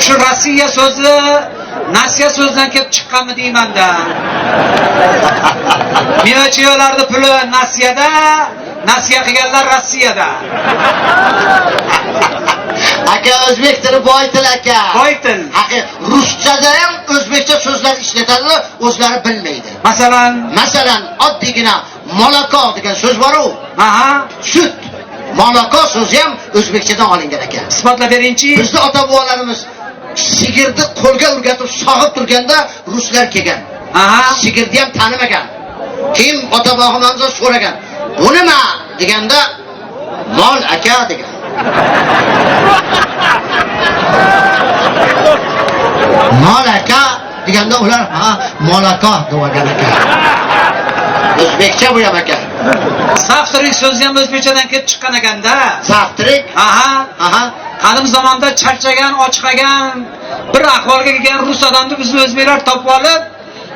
Shu Rossiya so'zi Nasiya so'zidan kelib chiqqanmi deymanda. Meva-chevalarni puli Nasiyada, nasiya qilganlar Rossiyada. Aka, o'zbek tili boy til aka. Boy til. Haqiq, ruschada ham o'zbekcha so'zlar ishlatadi, o'zlari bilmaydi. Masalan, Masalan, oddiygina moloko degan so'z bor-u, aha, sut. Moloko so'zi ham o'zbekchadan olingan ekan. Isbotlab beringchi. Bizni ota-bobolarimiz sigirni qo'lga o'rgatib sog'ib turganda ruslar kelgan. Aha. Sigirni ham tanimagan. Keyin ota-bobolarimiz so'ragan. Bu nima deganda mol aka degan. Mol aka deganda ular ha mol aka deb olgan ekan. O'zbekcha bu ham aka. Завтрак so'zi ham o'zbekchadan kelib chiqqan ekanda. Завтрак. Aha. Aha. Qadim zamonda charchagan, ochqagan, bir ahvolga kelgan rus odamni bizni o'zbeklar topib olib,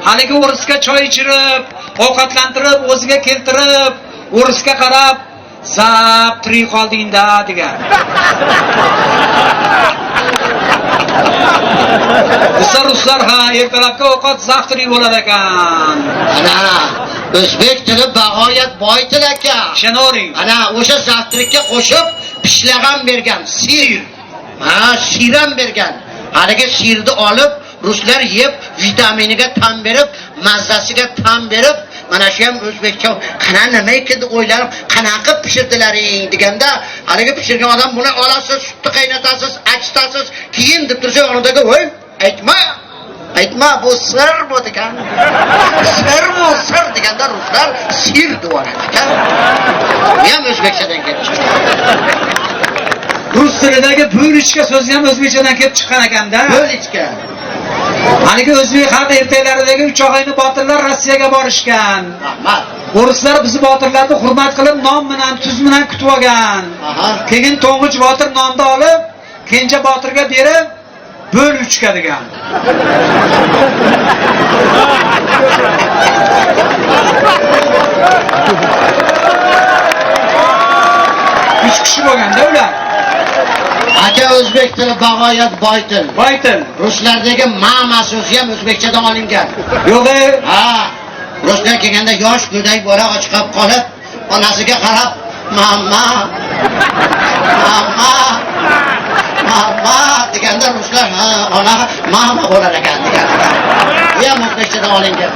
haligi o'risga choy ichirib, ovqatlantirib, o'ziga keltirib, o'risga qarab, "Zap, tirik qolding-da" degan. Desa ruslar ha, ertalabki ovqat завтрак bo'lar ekan. Ana, o'zbek tili bag'oyat boy til aka. Ishonavering. Ana o'sha завтракka qo'shib pishlag'am bergan, sir. Ha, sir ham bergan. Haligi sirni olib ruslar yeb, vitaminiga tan berib, mazzasiga tan berib, mana shu ham o'zbekcha qana nima ekan deb o'ylanib, qanaqa qilib pishirdilaring deganda, haligi pishirgan odam buni olasiz, sutni qaynatasiz, achitasiz, keyin deb tursa yonidagi, "Voy, aytma, aytma, bu sir bu" degan. Sir bu, sir deganda ruslar sir deb oladi ekan. Bu ham o'zbekchadan kelib chiqqan. Rus tilidagi bo'lichka so'zi ham o'zbekchadan kelib chiqqan ekanda. Bo'lichka. Haligi o'zbek xalq ertaklaridagi uch og'ayni botirlar Rossiyaga borishgan. Rahmat. O'rislar bizni botirlarni hurmat qilib non bilan, tuz bilan kutib olgan. Aha. Keyin to'ng'ich botir nonni olib, kenja botirga berib, bo'l uchga degan. Uch kishi bo'lganda ular. Aka, o'zbek tili bag'oyat boy til. Boy til. Ruslardagi mama so'zi ham o'zbekchadan olingan. Yo'q, Ha, ruslar kelganda yosh go'dak bola ochqab qolib, onasiga qarab, "Mama, mama, mama" deganda ruslar ha, ona mama bo'lar ekan degan. Bu ham o'zbekchadan olingan.